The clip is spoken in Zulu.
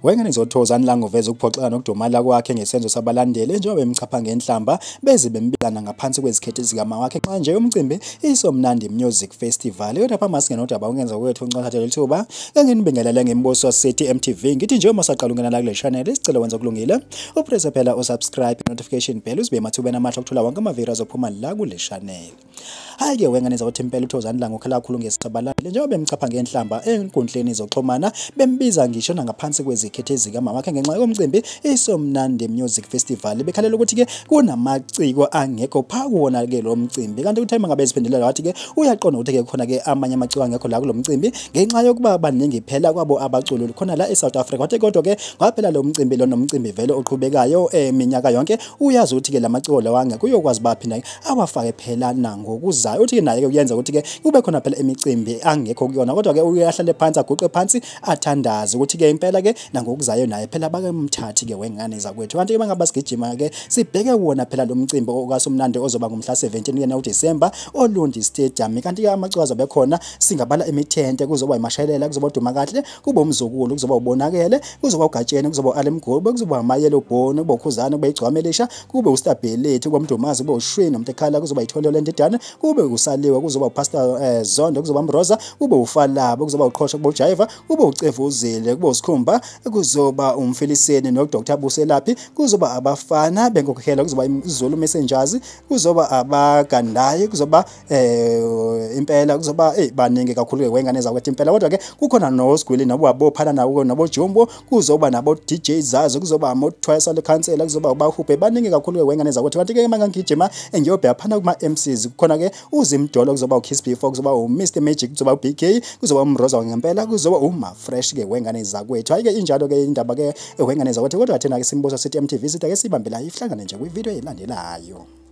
Wengane zoThokozani Langa uveza ukuphoxeka nokudumala kwakhe ngesenzo sabalandeli njengoba bemchapha ngenhlamba beze bembizana ngaphansi kwezikhethi zikamawakhe nxa nje umcimbi iSomnandi Music Festival. Kodwa phambi singenodaba ungenza kwethu uncathathe lethuba nginibingelele ngembuso City MTV, ngithi nje uma saqala ungena la kule channel isicelo wenza kulungile upress phela usubscribe notification bell uzibe emathubeni amahle okuthola wonke amavideo azophuma la kule channel. Hhayi-ke wengane zakuthi impela uThokozani Langa ukhala kakhulu ngesabalale njengoba bemchapha ngenhlamba enkundleni zokuxhumana bembiza ngisho nangaphansi kwezikhethi zikamama wakhe ngenxa yomcimbi iSomnandi Music Festival, bekhalela ukuthi-ke kunamaciko angekho pha kuwona-ke lo mcimbi. Kanti uthe uma ngabe eziphendulela wathi-ke uyaqonda ukuthi-ke khona-ke amanye amaciko angekho la kulo mcimbi ngenxa yokuba baningi phela kwabo abaculi khona la e-South Africa. Wathi kodwa-ke ngaphela lo mcimbi lo nomcimbi vele oqhubekayo eminyaka yonke uyazi ukuthi-ke la maciko lawa angekho uyokwazi baphinda awafake phela nangokuzayo. Uthi-ke naye-ke kuyenza ukuthi-ke kube khona phela imicimbi angekho kuyona, kodwa-ke uyahlale phansi aguqe phansi athandaze ukuthi-ke impela-ke nangokuzayo naye phela bakemthathi-ke wengane zakwethu. Kanti-ke mangabe sigijima-ke sibheke wona phela lo mcimbi okaSomnandi ozoba ngomhla 17 kuyena uDisemba oLundi Stadium. Kanti-ke amaciko azobe khona singabala imithente, kuzoba iMashelela, kuzoba uDumakahle, kube uMzukulu, kuzoba uBonakele, kuzoba uGatsheni, kuzoba u-Alemgobe, kuzoba amayelo Bhoni, kube uKhuzane, kube iGcwame Elisha, kube uStability, kube uMdumazi, kube uShwini noMtekhala, kuzoba iThole Lendidane, kube uSaliwa, kuzoba uPastor Zondo, kuzoba Mroza, kube uFalabo, kuzoba uQhosha, kube uJaiva, kube uCevuzile, kube uSkhumba, kuzoba uMfiliseni noDr Buselaphi, kuzoba abafana benkokhela, kuzoba iZulu Messengers, kuzoba abagandayi, kuzoba impela kuzoba baningi kakhulu wengane zakwethu impela. Kodwa ke kukhona noSgwili nabo abophana nawo nabo Jumbo, kuzoba nabo DJ Zazo, kuzoba amothwesa lekhansela, kuzoba ubahuphe, baningi kakhulu wengane zakwethu. Kanti ke mangangijima ngiyobheka phana kuma MCs kukhona ke uZimdolo, kuzoba uKiss B4, kuzoba uMr Magic, kuzoba uBK, kuzoba uMroza ngempela, kuzoba uMafresh ke wengane zakwethu. Hayi ke injalo ke indaba ke wengane zakwethu. Kodwa thina ke simbuso City MTV sithi ake sibambe la ihlangane nje kwivideo elandelayo.